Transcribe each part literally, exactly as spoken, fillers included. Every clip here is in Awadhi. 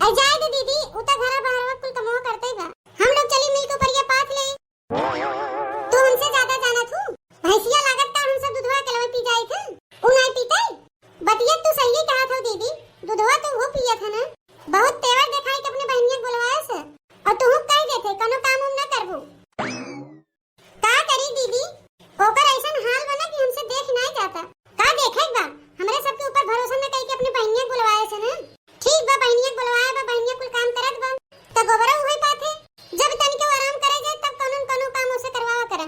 अरे जाए दे दीदी, उ त घरा बहरवा कुल कमवा करते बा। हम लोग चली मिल के उपरिया पाथ ले। तू हमसे ज्यादा जानत हू? भैंसिया लागत का हम सब दूधवा अकेलवे पी जाई थे? उ नाई पीते? बतिया तू सही कहत हो दीदी, दूधवा तो वो पियत है ना। बहुत तेवर देखाई के अपने बहनिया के बोलवाए से। और तू कह देते, कोनो काम हम ना करबू। का करी दीदी, ओकर ऐसन हाल बना कि हमसे देख नाई जाता। का देखे बा, हमरे सबके ऊपर भरोसा न कई के अपने बहनिया के बोलवाए से ना। ठीक बा, बहनिया के बोलवाए बा, बहनिया कुल काम करत बा, त गोबरा उहे पाथे। जब तनिको आराम करे जाए, तब कौनो न कौनो काम उसे करवावा करा।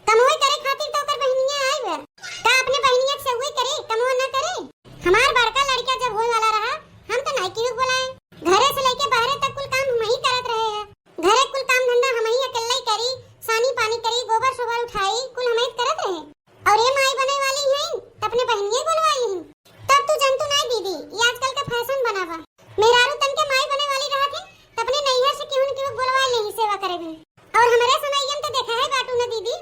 कमवे करे खातिर त ओकर बहनिया आई बा, का अपने बहनिया के सेवई करे, कमवा ना करे? हमार बड़का लड़का जब होए वाला रहा, हम त नाई केहू के बोलाए। घरे से लेके बाहरे तक कुल काम हम ही करत रहे हैं। घरे कुल काम धंधा हम ही अकेले ही करी, सानी पानी करी, गोबर सोबर उठाई, कुल हम ही करत रहे। और ये माई बने वाली हैं, त अपने बहनिया बोलवाई हैं। तब तू जनतू नाई दीदी, ये आजकल का फैशन बना बा। मेहरारू तन के माई बने वाली रहत है, त अपने नैहर से केहू न केहू बोलवा ले ही सेवा करे भी। और हमरे समय में तो देखा है बाटू ना दीदी,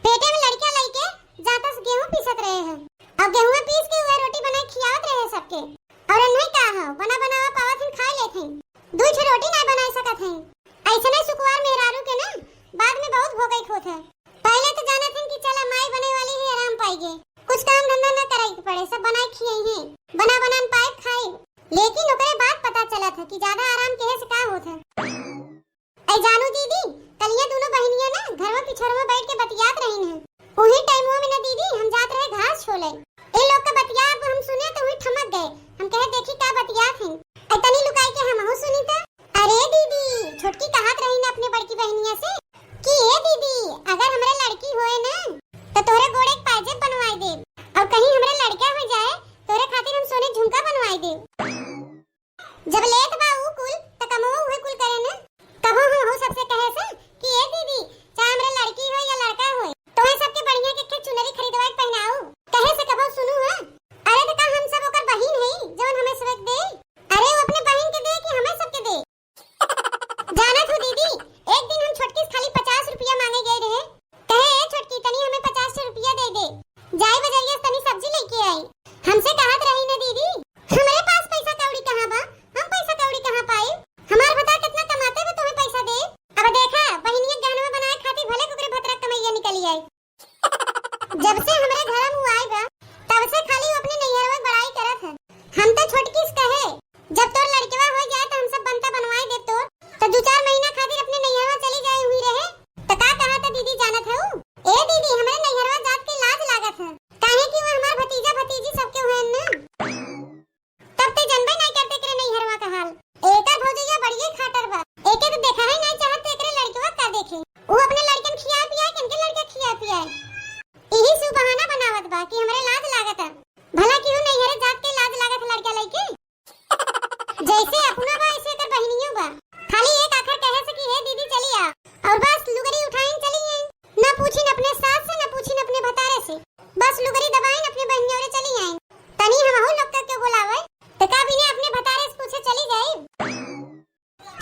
पेटे में लड़का लइके जाता से गेहूं पीसत रहे हैं। और गेहूं पीस के उहे रोटी बनाए खियावत रहे सबके। और नहीं का हो, बना बनावा पावत हैं, खा लेत हैं। दुई ठे रोटी ना बनाए सकत हैं। ऐसने सुकुवार मेहरारू के ना बाद में बहुत भोगई होत है। पहले तो जानत हैं कि चला माई बने वाली है, आराम पाएगी, कुछ काम धंधा ना करे के पड़े, सब बनाए खियाई हैं, बना बनान पाए खाए। लेकिन ओकरे बाद पता चलत है कि ज्यादा आराम केहे से का होत है। ऐ जानू दीदी, कलिया दोनों बहनिया ना घरवा पिछोरवा बैठ के बतियात रही हैं। उही टाइमवा में ना दीदी, हम जात रहे घास छोले। ए लोग का बतिया अब हम सुने तो वही ठमक गए। हम कहे, "देखी का बतियात हैं।" ऐ तनी लुकाई के हमहू सुनी त। अरे दीदी, छोटकी कहत रही ना अपने बड़की बहनिया से कि, "ए दीदी, अगर हमरे लड़की होए ना, तो तोहरे गोड़े के पायजेब बनवाई देब, और कहीं हमरे लड़का हो जाए, तोहरे खातिर हम सोने झुमका बनवाई देब।" जब लेत बा ऊ कुल, त कमवो उहे कुल करे न। कबो हम हो सबसे कहे से कि ए दीदी, चाहे हमरे लड़की होय या लड़का होय, तोहे सबके बढ़िया के खे चुनरी खरीदवा के पहनाऊ। कहे से कबो सुनू है? अरे त का हम सब ओकर बहिन हई, जवन हमें सबके दे? अरे वो अपने बहिन के दे कि हमें सबके दे? जानत हो दीदी, एक दिन हम छोटकी से खाली पचास रुपया मांगे गए रहे। कहे, "ए छोटकी, तनी हमें पचास रुपया दे दे, जाई बजरिया से तनी सब्जी लेके आई।" हमसे कहत रही न दीदी, "हमरे पास पैसा कौड़ी कहाँ बा, हम पैसा कौड़ी कहाँ पाई? हमार भतार कितना कमाते बा, तुम्हें पैसा दे।" अब देखा, बहिनिया गहनवा बनाए खातिर भले कुकरे भतरा कमैया निकली आई। जब से हमरे घर में उ आई बा, तब से खाली वो अपने नैहरवा के बड़ाई करत है। हम तो छोटकी से कहे, "जब तोर लड़कवा हो जाए तो हम सब बनता बनवाई दे तोर, तो दो चार महीना खातिर अपने नैहरवा चली जाए हुई रहे।" तो का कहा था दीदी जानत है उ? "ए दीदी, हमरे नैहरवा जात के लाज लागत है, काहे कि वो हमार भतीजा भतीजी सबके हुए न।" तब ते जनबे नाई करते एकरे नैहरवा का हाल। एकर भौजैया बड़िए खाटर बा। एके तो देखा ही नाई चाहत ते एकरे लड़कवा का देखे। उ अपने लड़कन खिया पिया के इनके लड़का खिया पिया। इही सु बहाना बनावत बा कि हमरे लाज लागत है। भला केहू नैहरे जात के लाज लागत है लड़का लइके? जैसे अपना बा, ऐसे एकर बहिनियो बा। खाली एक आखर कहे से कि, "हे दीदी, चली आ।" और बस लुगरी उठाइन चली आइन। ना पूछिन अपने सास से, ना पूछिन अपने भतारे से। बस लुगरी दबाइन अपने बहिनियोरे चली आइन। तनी हमहू लोग के बोलावे, त का बिना अपने भतारे से पूछे चली जाई?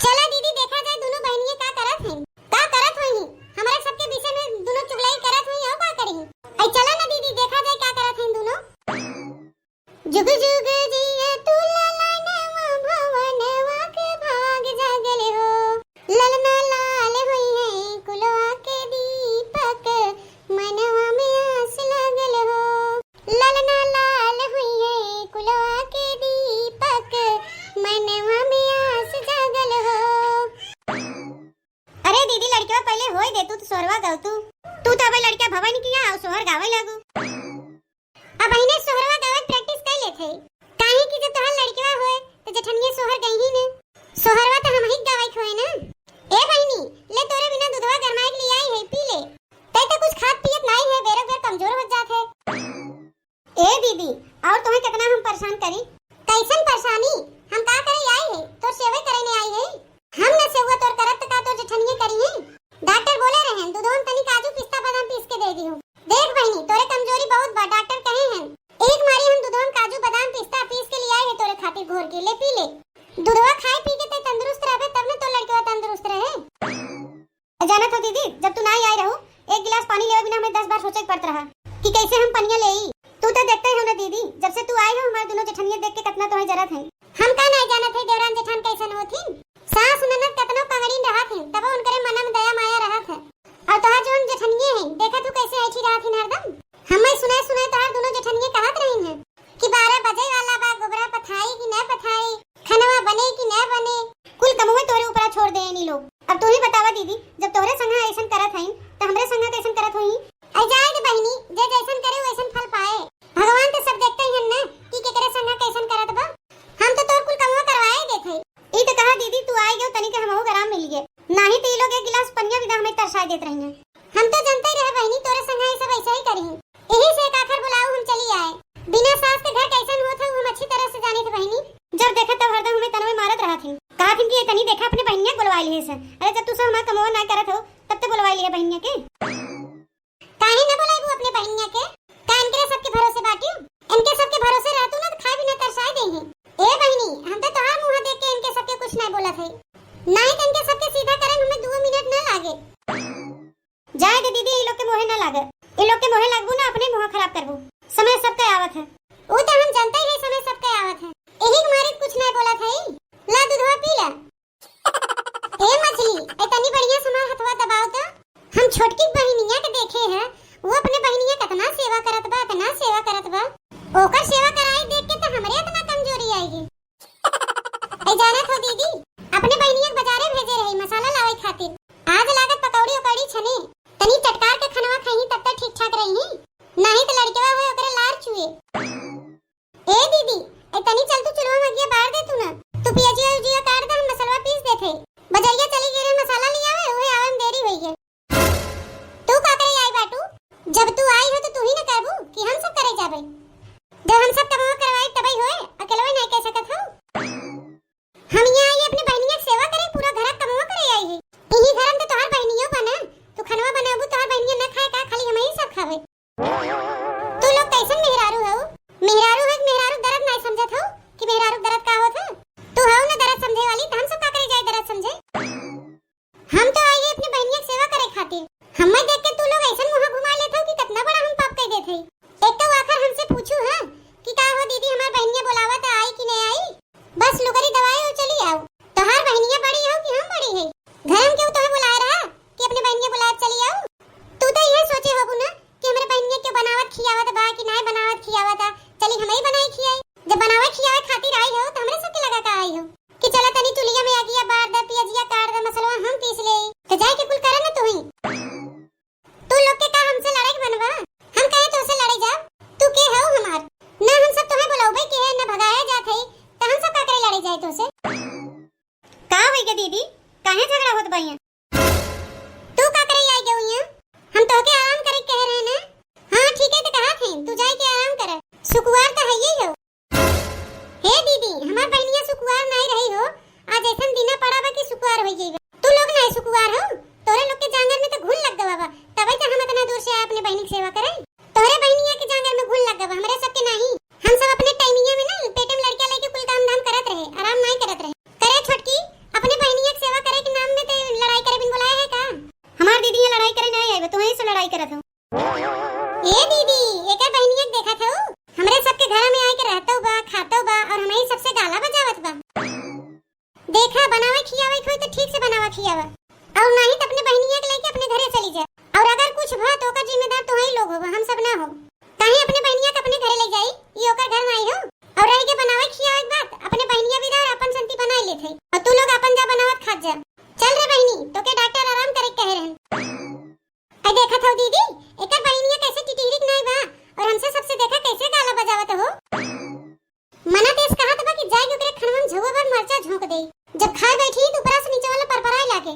चला दीदी, देखा जाए दोनों बहिनिये का करत हैं, का करत होई। हमारे सबके बीच में दोनों चुगलाई करत होई, और का करी? आई चला ना दीदी, देखा जाए का करत हैं दोनों। जुग जुग जिया तू ललनवा, भवनवा के भाग जागल हो। ललना लाल होई है कुलवा के दीपक, मनवा में आस लागल हो। ललना लाल होई है कुलवा के दीपक, मनवा में आस जागल हो। अरे दीदी, लड़कवा पहले होए दे, तू तो सोहरवा गावतू। तू तो अबे लड़का भवन किया और सोहर गावे लागू। अब अहिने सोहरवा गावत practice कर लेत है, काहे कि जब तोहार लड़कवा होए तो जेठनिया सोहर गई ही न। सोहरवा तो हम ही गावे के होए ना। ए बहिनी, ले तोरे बिना दूधवा गरमाए के लिए आई है, पी ले। तै तो कुछ खात पियत नाई है, बेरो बेर कमजोर हो जात है। ए दीदी, और तुम्हें कितना हम परेशान करी? कैसन परेशानी? हम का करे आई है? तोर सेवे करे ने आई है। हम न सेवा तोर करत त का तोर जेठनिये करी है? डॉक्टर बोले रहे, दूधवा में तनी काजू पिस्ता बादाम पीस के दे दी हूँ। देख बहिनी, तोरे कमजोरी बहुत बा, डॉक्टर कहे हैं। एक मारी हम दूधवा में काजू बादाम पिस्ता पीस के लिए आए हैं तोरे खातिर घोर के, ले पी ले। दूधवा खाए पी के ते तंदुरुस्त रहबे तब न तोर लड़कवा तंदुरुस्त रहे। जानत हो दीदी, जब तू ना आई रहू, एक गिलास पानी लेवे बिना हमें दस बार सोचे के पड़त रहा कि कैसे हम पनिया लेई। तू तो देखते हो ना दीदी, जब से तू आई हो हमारे दोनों जेठनिया देख के कितना तुम्हें जरूरत है। हम का नहीं जानत है देवरान दीदी, तू आई गयो, तनिक हमहू के आराम मिल गए। नाही तो ई लोग एक गिलास पनिया बिना हमें तरसाई देत रही हैं। हम तो जनते रहे बहिनी, तोरे संग ई सब ऐसे ही करी। यही से एक आखर बुलाऊ, हम चली आए। बिना सास के घर कैसन होत है, हम अच्छी तरह से जानी थे बहिनी। जब देखे तब हरदम हमें तनवे मारत रहत ही। कहा थी कि ये तनी देखा अपने बहिनिया के बुलवा लिए से। अरे जब तू सब हमार कमवा ना करत हो, तब तो बुलवा लिए बहिनिया के। काहे ना बुलाइबू अपने बहिनिया के? का इनके सबके भरोसे बाटियो? इनके सबके भरोसे रहतू ना तो खाए बिना तरसाए देही। ए बहिनी, हम तो तोहार मुंह देख के इनके सबके कुछ ना बोलत है। नाही तो इनके सबके सीधा करे में हमें दो मिनट ना लागे। जाए दे दीदी, ई लोग के मोहे ना लागे। ई लोग के मोहे लागबू ना, अपने मुंह खराब करबू। समय सबके आवत है। वो तो हम जानते ही है, समय सबके आवत है। यही के मारे कुछ ना बोलत है। ला दूधवा पी ला। ए मछली, ए तनी बढ़िया से हमार हथवा दबाओ तो। हम छोटकी बहिनिया के देखे हैं, वो अपने बहिनिया कितना सेवा करत बा, इतना सेवा करत बा। ओकर सेवा कराई देख के तो हमरे इतना कमजोरी आएगी। ए जानत हो दीदी, अपने बहिनिया के बाजारे भेजे रही मसाला लावे खातिर। आज लागत पकौड़ी उकौड़ी छने, तनी चटकार के खनवा खाई तब तक ठीक ठाक रही, नाही तो लड़कवा होए ओकरे लार चुए। ए दीदी, ए तनी चल तू चुलवा में अगिया बार दे तू ना। तू पियजिया उजिया काट दे, हम मसलवा पीस देत है। बजरिया चली गई रे मसाला ले आवे, उहे आवे में देरी होई है। तू का करे आई बाटू? जब तू आई हो तो तू ही ना कहबू कि हम सब करे जाबे। जब हम सब कमवा करवाई तबई होए, अकेलवे नहीं कह सकत हो। हम यहाँ आई अपने बहनिया के सेवा करे, पूरा घर कमवा करे आई है। यही घर में तो तोहार बहनियो बना, तू खनवा बनाबू, तोहार बहनिया ना खाए का, खाली हम ही सब खावे। तू लोग कैसन मेहरारू हो? मेहरारू हो कि मेहरारू दर्द नहीं समझत हो कि मेहरारू दर्द का होत है? तू हो ना दर्द समझे वाली, तो हम सब का करे जाए दर्द समझे? हम तो आई है अपनी बहनिया के सेवा करे खातिर। हमें देख के तू लोग ऐसन मुंह घुमा लेत हो कि कितना बड़ा हम पाप कर देत है। एक तो आखिर हमसे पूछू है कि का हो दीदी, हमार बहनिया बोलावा तो आई कि नहीं आई? बस लुगरी दवाई और चली आओ। तोहार बहनिया बड़ी हो कि हम बड़ी है? घर में क्यों तोहे बुलाए रहा कि अपने बहनिया बुलाए चली आओ? तू तो यह सोचे होबू ना कि हमरे बहनिया के बनावत खियावत बा कि नाय बनावत खियावत आ, चली हमही बनाई खियाई। जब बनावे खियावे खातिर आई हो तो हमरे सबके लगा का आई हो कि चला तनी चुलिया में आगिया बार दे, पियजिया काट दे, मसलवा हम पीस ले, तो जाए के कुल करे ना तू ही। तू लोग के का हमसे लड़े के बनवा? हम कहे तोसे लड़े जाब? तू के हऊ हमार? ना हम सब तोहे बुलावे के है, ना भगाए जात है, तो हम सब का करे लड़े जाए तोसे? का होई गे दीदी, काहे झगड़ा होत बा यहाँ? तू का करे आई गई यहाँ? हम तोहके आराम करे के कहे रहे ना। हाँ ठीक है, तो कहा थे तू जाए के आराम कर, सुकुवार तो है ही हो। हे दीदी, हमार बहनिया सुकुवार नहीं रही हो, आज ऐसन दिना पड़ा बा कि सुकुवार हो गई बा। तू लोग नहीं सुकुवार हो, तोरे लोग के जांगर में तो घुन लग गवा बा, तबे तो हम इतना दूर से आए अपने बहनी की सेवा करे। तोहरे बहनिया के जांगर में घुन लग गवा, हमरे सबके नहीं। हम सब अपने टाइमिया में ना पेटे में लड़किया लेके कुल काम धाम करत रहे, आराम नहीं करत रहे। करे छोटकी, अपने बहनिया के सेवा करे के नाम में ते लड़ाई करे बिन बुलाए है का? हमार दीदी ये लड़ाई करे नहीं आए, तो वहीं से लड़ाई करत हो। ए दीदी, एकर बहनिया के देखत हऊ? हमरे सबके घर में आके रहतऊ बा, खातऊ बा और हमही सबसे गाला बजावत बा। देखा, बनावे खियावे के होई तो ठीक से बनावा खियावा, और नाही तो अपने बहनिया के लेके अपने घरे चली जा। और अगर कुछ भा तो ओकर जिम्मेदार तोहही लोग होबा, हम सब ना हो। काहे अपने बहनिया के अपने घरे ले जाई, ई ओकर घर नाही हो। और रह के बनावे खियावे के बात, अपने बहनिया विदा और अपन संती बनाए लेत है, और तू लोग अपन जा बनावत खात जा। चल रे बहनी, तोके डॉक्टर आराम करे के कहे रहन। आई देखत हो दीदी, एकर बहिनिया कैसे टिटिहरी के नाई बा, और हमसे सबसे देखा कैसे गाला बजावत हो। मना तेज कहत बा कि जाए के ओकरे खनवा में झउआ भर मरचा झोंक दे। जब खाए बैठी तो ऊपरा से नीचे वाला परपराए लागे।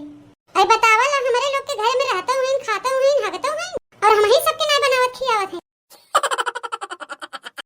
आई बतावा ला, हमरे लोग के घर में रहता हुईन, खाता हुईन, हगता हुईन।